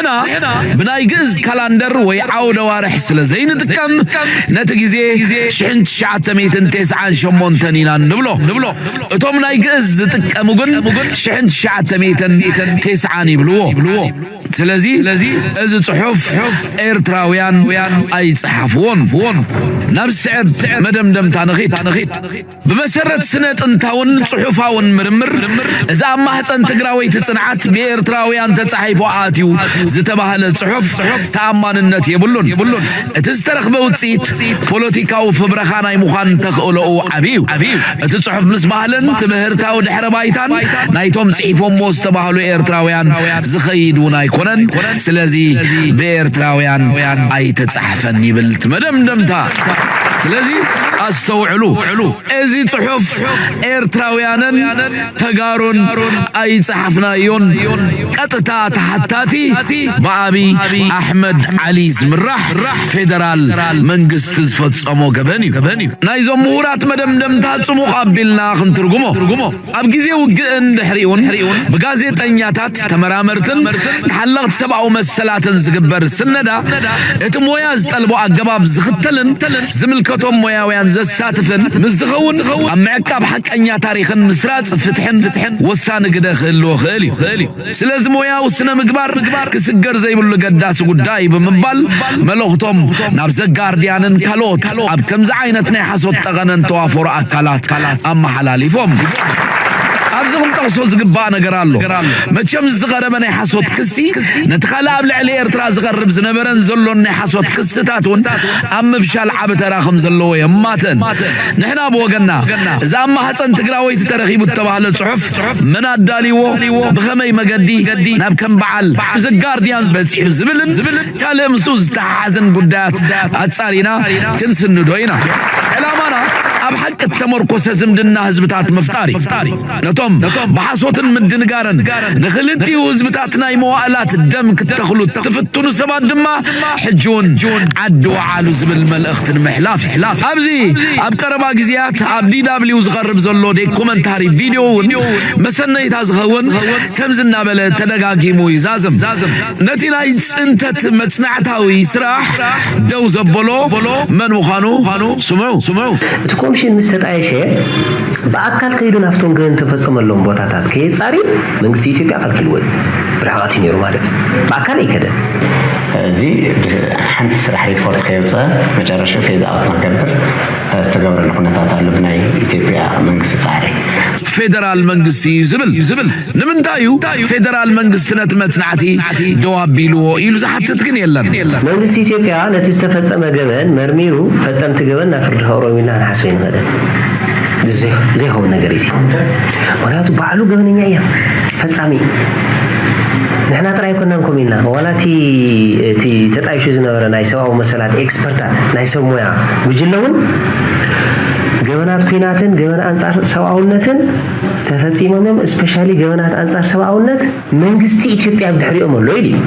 ንሕና ብናይ ግእዝ ካላንደር ወይ ዓውደ ዋርሕ ስለ ዘይንጥቀም፣ ነቲ ግዜ ሽሕን ትሽዓተ ሚእትን ተስዓን ሸሞንተን ኢና ንብሎ። እቶም ናይ ግእዝ ዝጥቀሙ ግን ሽሕን ትሽዓተ ሚእትን ተስዓን ይብልዎ። ስለዚ እዚ ጽሑፍ ኤርትራውያን ኣይጸሓፍዎን። ናብ ስዕብ መደምደምታ ንኺድ። ብመሰረት ስነ ጥንታውን ጽሑፋውን ምርምር፣ እዚ ኣብ ማህጸን ትግራወይቲ ጽንዓት ብኤርትራውያን ተጻሒፉ ኣትዩ ዝተባህለ ጽሑፍ ተኣማንነት የብሉን። እቲ ዝተረኽበ ውጽኢት ፖለቲካዊ ፍብረኻ ናይ ምዃን ተኽእሎኡ ዓቢ እዩ። እቲ ጽሑፍ ምስ ባህልን ትምህርታዊ ድሕረ ባይታን ናይቶም ጽሒፎምዎ ዝተባህሉ ኤርትራውያን ዝኸይድ እውን ኣይኮነን። ስለዚ ብኤርትራውያን ኣይተጻሕፈን ይብል እቲ መደምደምታ። ስለዚ ኣስተውዕሉ። እዚ ጽሑፍ ኤርትራውያንን ተጋሩን ኣይጸሓፍናዮን። ቀጥታ ተሓታቲ ብኣቢ ኣሕመድ ዓሊ ዝምራሕ ፌደራል መንግስቲ ዝፈጸሞ ገበን እዩ። ናይዞም ምሁራት መደምደምታ ጽሙቕ ኣቢልና ክንትርጉሞ። ኣብ ግዜ ውግእን ድሕሪኡን ብጋዜጠኛታት፣ ተመራመርትን ተሓለቕቲ ሰብኣዊ መሰላትን ዝግበር ስነዳ፣ እቲ ሞያ ዝጠልቦ ኣገባብ ዝኽተልን ዝምልከቶም ሞያውያን ዘሳትፍን ምስ ዝኸውን፣ ኣብ ምዕቃብ ሓቀኛ ታሪኽን ምስራጽ ፍትሕን ወሳኒ ግደ ክህልዎ ክእል እዩ። ስለዚ ሞያዊ ስነ ምግባር ክስገር ዘይብሉ ገዳሲ ጉዳይ ብምባል፣ መልእኽቶም ናብ ዘጋርድያንን ካልኦት ኣብ ከምዚ ዓይነት ናይ ሓሶት ጠቐነን ተዋፈሩ ኣካላት ኣመሓላሊፎም። ኣብዚ ክንጠቕሶ ዝግባእ ነገር ኣሎ። መቸም ዝቐረበ ናይ ሓሶት ክሲ ነቲ ካልእ ኣብ ልዕሊ ኤርትራ ዝቐርብ ዝነበረን ዘሎን ናይ ሓሶት ክስታት እውን ኣብ ምፍሻል ዓቢ ተራ ከም ዘለዎ የማትእን። ንሕና ብወገንና፣ እዚ ኣብ ማህጸን ትግራወይቲ ተረኺቡ እተባህለ ጽሑፍ መን ኣዳልይዎ፣ ብኸመይ መገዲ ናብ ከም በዓል ዘጋርድያን በጺሑ ዝብልን ካልእ ምስኡ ዝተሓሓዝን ጉዳያት ኣጻሪና ክንስንዶ ኢና። ዕላማና ኣብ ሓቂ እተመርኮሰ ዝምድና ህዝብታት ምፍጣር እዩ። ነቶም ብሓሶትን ምድንጋርን ንኽልቲኡ ህዝብታት ናይ መዋእላት ደም ክተኽሉ እትፍትኑ ሰባት ድማ ሕጂ እውን ዓዲ ወዓሉ ዝብል መልእኽቲ ንምሕላፍ። ኣብዚ ኣብ ቀረባ ግዜያት ኣብ ዲ ደብሊው ዝቐርብ ዘሎ ዶኩመንታሪ ቪድዮ እውን መሰነይታ ዝኸውን ከምዚ እናበለ ተደጋጊሙ ይዛዝም። ነቲ ናይ ጽንተት መጽናዕታዊ ስራሕ ደው ዘበሎ መን ምዃኑ ስምዑ። እቲ ኮምሽን ምስ ተጣየሸ ብኣካል ከይዱ ናብቶም ገበን ተፈጸመሎም ቦታታት ከየጻሪ መንግስቲ ኢትዮጵያ ከልኪልዎ እዩ። ብርሕቐት እዩ ነይሩ ማለት እዩ። ብኣካል ኣይከደን። እዚ ሓንቲ ስራሕ ሪፖርት ከየውፀ መጨረሻ ፌዝ ኣውት ንክገብር ዝተገብረሉ ኩነታት ኣሎ ብናይ ኢትዮጵያ መንግስቲ ፃዕሪ። ፌደራል መንግስቲ እዩ ዝብል። ንምንታይ እዩ ፌደራል መንግስቲ ነቲ መጽናዕቲ ደው ኣቢልዎ ኢሉ ዝሓትት ግን የለን። መንግስቲ ኢትዮጵያ ነቲ ዝተፈጸመ ገበን መርሚሩ ፈጸምቲ ገበን ናብ ፍርዲ ከቕርቦም ኢልና ክንሓስብ ኣይንኽእልን። ዘይኸውን ነገር እዩ። ምክንያቱ ባዕሉ ገበነኛ እያ ፈጻሚ። ንሕና ጥራይ ኣይኮናን ከምኡ ኢልና፣ ዋላ እቲ እቲ ተጣይሹ ዝነበረ ናይ ሰብኣዊ መሰላት ኤክስፐርታት ናይ ሰብ ሞያ ጉጅለ እውን ገበናት ኲናትን ገበን ኣንጻር ሰብኣውነትን ተፈጺሞም እዮም። እስፔሻሊ ገበናት ኣንጻር ሰብኣውነት መንግስቲ ኢትዮጵያ ብድሕሪኦም ኣሎ ኢሉ እዩ።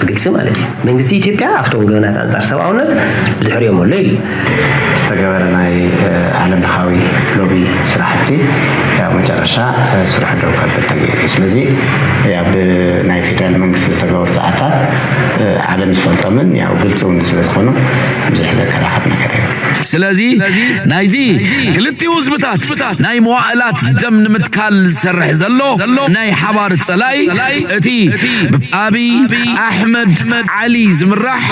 ብግልፂ ማለት እዩ። መንግስቲ ኢትዮጵያ ኣብቶም ገበናት ኣንጻር ሰብኣውነት ብድሕሪኦም ኣሎ ኢሉ። ዝተገበረ ናይ ዓለም ለኻዊ ሎቢ ስራሕቲ ያው መጨረሻ ስርሑ ደው ከብል ተገይሩ። ስለዚ ያው ብናይ ፌደራል መንግስቲ ዝተገበሩ ፃዕታት ዓለም ዝፈልጦምን ያው ግልፂ እውን ስለዝኾኑ ብዙሕ ዘከራኸር ነገር የለን። ስለዚ ናይዚ ክልቲኡ ህዝብታት ናይ መዋእላት ደም ንምትካል ዝሰርሕ ዘሎ ናይ ሓባር ጸላኢ እቲ ብኣቢ ኣሕመድ ዓሊ ዝምራሕ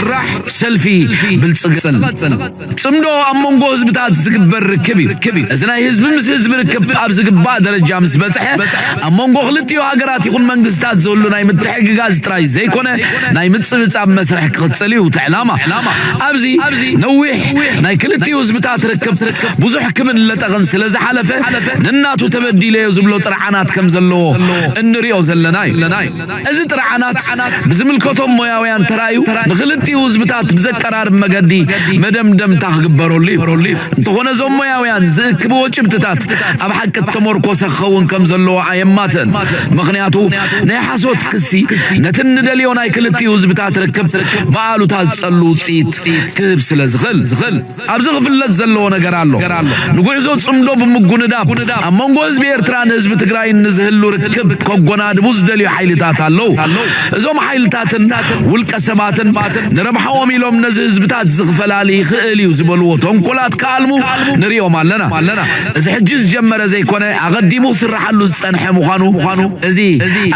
ሰልፊ ብልጽግና። ጽምዶ ኣብ መንጎ ህዝብታት ዝግበር ርክብ እዩ። እዚ ናይ ህዝቢ ምስ ህዝቢ ርክብ ኣብ ዝግባእ ደረጃ ምስ በጽሐ ኣብ መንጎ ክልቲኡ ሃገራት ይኹን መንግስታት ዝህሉ ናይ ምትሕግጋዝ ጥራይ ዘይኮነ ናይ ምጽብጻብ መስርሕ ክቕጽል እዩ እቲ ዕላማ። ኣብዚ ነዊሕ ናይ ክልቲኡ ህዝብታት ርክብ ብዙሕ ክብን ለጠቕን ስለ ዝሓለፈ ነናቱ ተበዲለዮ ዝብሎ ጥርዓናት ከም ዘለዎ እንሪኦ ዘለና እዩ። እዚ ጥርዓናት ብዝምልከቶም ሞያውያን ተራእዩ ንክልቲኡ ህዝብታት ብዘቀራርብ መገዲ መደምደምታ ክግበረሉ እዩ። ይግበረሉ እዩ። እንተኾነ እዞም ሞያውያን ዝእክብዎ ጭብጥታት ኣብ ሓቂ እተመርኮሰ ክኸውን ከም ዘለዎ ኣየማትእን። ምኽንያቱ ናይ ሓሶት ክሲ ነቲ እንደልዮ ናይ ክልቲኡ ህዝብታት ርክብ ብኣሉታ ዝጸሉ ውጽኢት ክህብ ስለ ዝኽእል። ኣብዚ ክፍለጥ ዘለዎ ነገር ኣሎ። ንጉዕዞ ጽምዶ ብምጉንዳብ ኣብ መንጎ ህዝቢ ኤርትራን ህዝቢ ትግራይን ንዝህሉ ርክብ ከጎናድቡ ዝደልዩ ሓይልታት ኣለዉ። እዞም ሓይልታትን ውልቀ ሰባትን ንረብሓኦም ኢሎም ነዚ ህዝብታት ዝኽፈላሊ ይኽእል እዩ ዝበልዎ ተንኮላት ክኣልሙ ንሪኦም ኣለና። እዚ ሕጂ ዝጀመረ ዘይኮነ ኣቐዲሙ ክስርሓሉ ዝጸንሐ ምዃኑ እዚ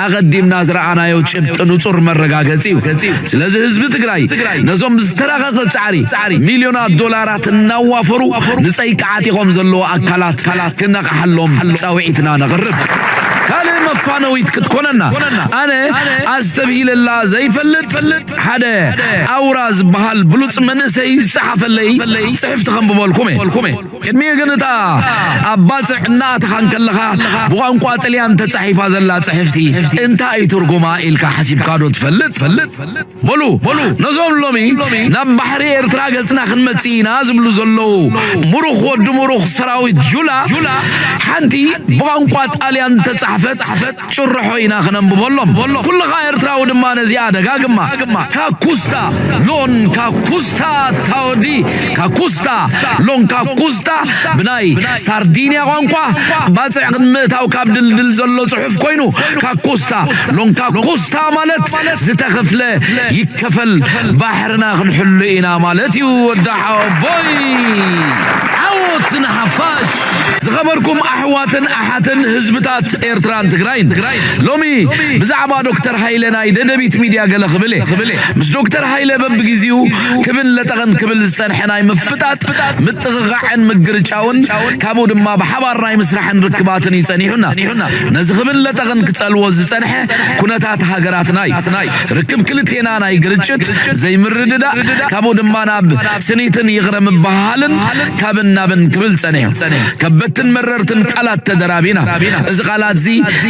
ኣቐዲምና ዝረኣናዮ ጭብጢ ንጹር መረጋገጺ እዩ። ስለዚ ህዝቢ ትግራይ ነዞም ብዝተራቐቐ ጻዕሪ ሚልዮናት ዶላራት እናዋፈሩ ንጸይቂ ዓጢቖም ዘለዉ ኣካላት ክነቕሓሎም ጻውዒትና ነቕርብ። ካልእ መፋነዊት ክትኮነና ኣነ ኣስተብሂለላ ዘይፈልጥ ሓደ ኣውራ ዝበሃል ብሉጽ መንእሰይ ዝጸሓፈለይ ጽሕፍቲ ከንብበልኩም እየ። ቅድሚኡ ግን እታ ኣብ ባጽዕ እናኣተኻ እንከለኻ ብቋንቋ ጥልያን ተጻሒፋ ዘላ ጽሕፍቲ እንታይ እዩ ትርጉማ ኢልካ ሓሲብካ ዶ ትፈልጥ? በሉ ነዞም ሎሚ ናብ ባሕሪ ኤርትራ ገጽና ክንመጽእ ኢና ዝብሉ ዘለዉ ምሩኽ ወዲ ምሩኽ ሰራዊት ጁላ ሓንቲ ብቋንቋ ጣልያን ተጻሕፈት ጭርሖ ኢና ክነንብበሎም። ኩልኻ ኤርትራዊ ድማ ነዚኣ ደጋግማ። ካኩስታ ሎን ካኩስታ ታወዲ ካኩስታ ሎን ካኩስታ ብናይ ሳርዲንያ ቋንቋ ባጽዕ ቅድሚ ምእታው ካብ ድልድል ዘሎ ጽሑፍ ኮይኑ ካኩስታ ሎን ካኩስታ ማለት ዝተኸፍለ ይከፈል ባሕርና ክንሕሉ ኢና ማለት እዩ። ወዲ ሓወቦይ ዓወት ንሓፋሽ። ዝኸበርኩም ኣሕዋትን ኣሓትን ህዝብታት ኤርትራን ትግራይን ሎሚ ብዛዕባ ዶክተር ሃይለ ናይ ደደቢት ሚድያ ገለ ክብል እየ። ምስ ዶክተር ሃይለ በብግዜኡ ክብን ለጠቕን ክብል ዝጸንሐ ናይ ምፍጣጥ ምጥቕቓዕን ምግርጫውን ካብኡ ድማ ብሓባር ናይ ምስራሕን ርክባትን እዩ ጸኒሑና። ነዚ ክብን ለጠቕን ክጸልዎ ዝጸንሐ ኩነታት ሃገራትና እዩ። ርክብ ክልቴና ናይ ግርጭት ዘይምርድዳእ ካብኡ ድማ ናብ ስኒትን ይቕረ ምበሃልን ካብን ናብን ክብል ጸኒሑ። ከበትን መረርትን ቃላት ተደራቢና። እዚ ቃላት እዚ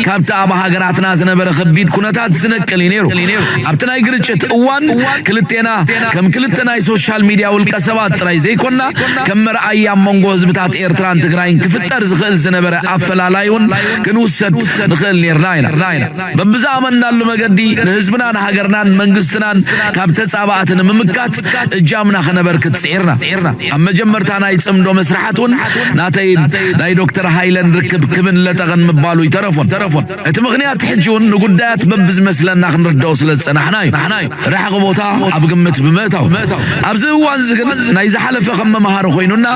ካብቲ ኣብ ሃገራትና ዝነበረ ከቢድ ኩነታት ዝነቅል እዩ ነይሩ። ኣብቲ ናይ ግርጭት እዋን ክልቴና ከም ክልተ ናይ ሶሻል ሚድያ ውልቀ ሰባት ጥራይ ዘይኮና ከም መርኣያ ኣብ መንጎ ህዝብታት ኤርትራን ትግራይን ክፍጠር ዝኽእል ዝነበረ ኣፈላላይ እውን ክንውሰድ ንኽእል ነርና ኢና። በብዝኣመንናሉ መገዲ ንህዝብናን ሃገርናን መንግስትናን ካብ ተጻባእቲ ንምምካት እጃምና ከነበርክት ጽዒርና። ኣብ መጀመርታ ናይ ጽምዶ መስራሓት እውን ናተይን ናይ ዶክተር ሃይለን ርክብ ክብን ለጠቕን ምባሉ ይተረፎን። እቲ ምኽንያት ሕጂ እውን ንጉዳያት በብዝመስለና ክንርድኦ ስለ ዝጸናሕና እዩ። ርሕቕ ቦታ ኣብ ግምት ብምእታው ኣብዚ እዋን እዚ ግን ናይ ዝሓለፈ ከም መምሃሪ ኮይኑና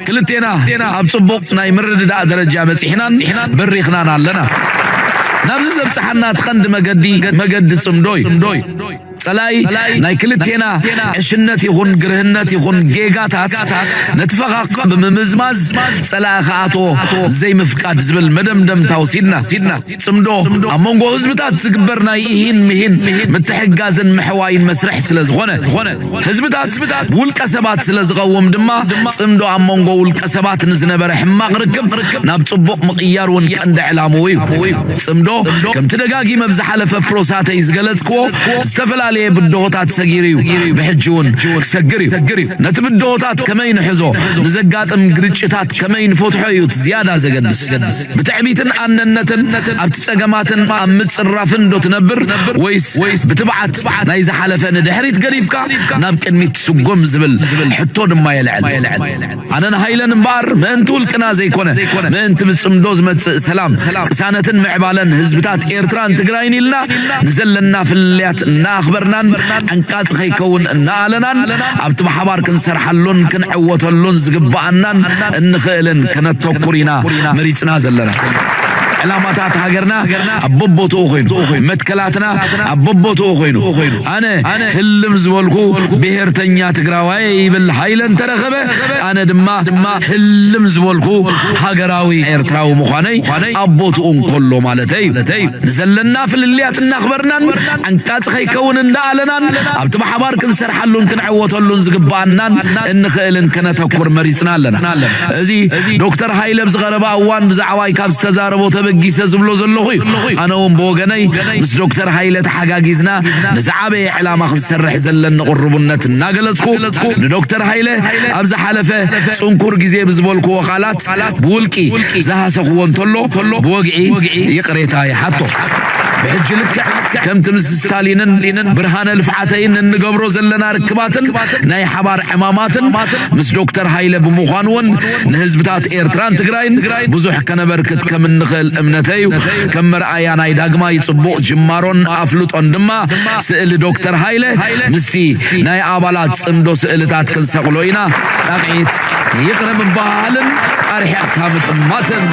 ክልቴና ኣብ ጽቡቕ ናይ ምርድዳእ ደረጃ በጺሕናን በሪኽናን ኣለና። ናብዚ ዘብጽሓና እቲ ቀንዲ መገዲ መገዲ ጽምዶ እዩ። ጸላኢ ናይ ክልቴና ዕሽነት ይኹን ግርህነት ይኹን ጌጋታት ነቲ ፈኻቕ ብምምዝማዝ ጸላኢ ክኣትዎ ዘይምፍቃድ ዝብል መደምደምታ ወሲድና ጽምዶ ኣብ መንጎ ህዝብታት ዝግበር ናይ ኢሂን ምሂን ምትሕጋዝን ምሕዋይን መስርሕ ስለ ዝኾነ ህዝብታት ብውልቀ ሰባት ስለ ዝቐውም ድማ ጽምዶ ኣብ መንጎ ውልቀ ሰባት ንዝነበረ ሕማቕ ርክብ ናብ ጽቡቕ ምቕያር እውን ቀንዲ ዕላምኡ እዩ። ጽምዶ ከምቲ ደጋጊመ ብዝሓለፈ ፕሮሳተይ ዝገለጽክዎ ዝተፈላለየ ብድሆታት ሰጊሩ እዩ። ብሕጂ እውን ክሰግር እዩ። ነቲ ብድሆታት ከመይ ንሕዞ ንዘጋጥም ግርጭታት ከመይ ንፈትሖ እዩ እቲ ዝያዳ ዘገድስ። ብትዕቢትን ኣነነትን ኣብቲ ጸገማትን ኣብ ምጽራፍን ዶ ትነብር ወይስ ብትብዓት ናይ ዝሓለፈ ንድሕሪት ገዲፍካ ናብ ቅድሚት ትስጉም ዝብል ሕቶ ድማ የልዕል። ኣነን ሃይለን እምበኣር ምእንቲ ውልቅና ዘይኮነ ምእንቲ ብጽምዶ ዝመጽእ ሰላም ቅሳነትን ምዕባለን ህዝብታት ኤርትራን ትግራይን ኢልና ንዘለና ፍልልያት እናኣኽበርናን ዓንቃጺ ከይከውን እናኣለናን ኣብቲ ብሓባር ክንሰርሓሉን ክንዕወተሉን ዝግብኣናን እንኽእልን ከነተኩር ኢና መሪጽና ዘለና። ዕላማታት ሃገርና ኣብ በቦትኡ ኮይኑ መትከላትና ኣብ በቦትኡ ኮይኑ ኣነ ህልም ዝበልኩ ብሄርተኛ ትግራዋይ ይብል ሃይለ እንተረኸበ ኣነ ድማ ህልም ዝበልኩ ሃገራዊ ኤርትራዊ ምዃነይ ኣብ ቦትኡ እንከሎ ማለተይ እዩ። ንዘለና ፍልልያት እናኽበርናን ዓንቃጺ ከይከውን እንዳኣለናን ኣብቲ ብሓባር ክንሰርሓሉን ክንዕወተሉን ዝግብኣናን እንኽእልን ከነተኩር መሪጽና ኣለና። እዚ ዶክተር ሃይለ ኣብዚ ቀረባ እዋን ብዛዕባይ ካብ ዝተዛረቦ ተበጊሱ ጊሰ ዝብሎ ዘለኹ እዩ። ኣነ እውን ብወገነይ ምስ ዶክተር ሃይለ ተሓጋጊዝና ንዝዓበየ ዕላማ ክንሰርሕ ዘለኒ ቅርቡነት እናገለጽኩ፣ ንዶክተር ሃይለ ኣብ ዝሓለፈ ጽንኩር ግዜ ብዝበልክዎ ቃላት ብውልቂ ዝሃሰኽዎ እንተሎ ብወግዒ ይቕሬታ ይሓቶ። ብሕጂ ልክዕ ከምቲ ምስ ስታሊንን ብርሃነ ልፍዓተይን እንገብሮ ዘለና ርክባትን ናይ ሓባር ዕማማትን ምስ ዶክተር ሃይለ ብምዃኑ እውን ንህዝብታት ኤርትራን ትግራይን ብዙሕ ከነበርክት ከም እንኽእል እምነተይ እዩ። ከም መርኣያ ናይ ዳግማይ ጽቡቕ ጅማሮን ኣፍልጦን ድማ ስእሊ ዶክተር ሃይለ ምስቲ ናይ ኣባላት ጽምዶ ስእልታት ክንሰቕሎ ኢና። ጣቕዒት ይቕረ ምባሃልን ኣርሒቕካ ምጥማትን።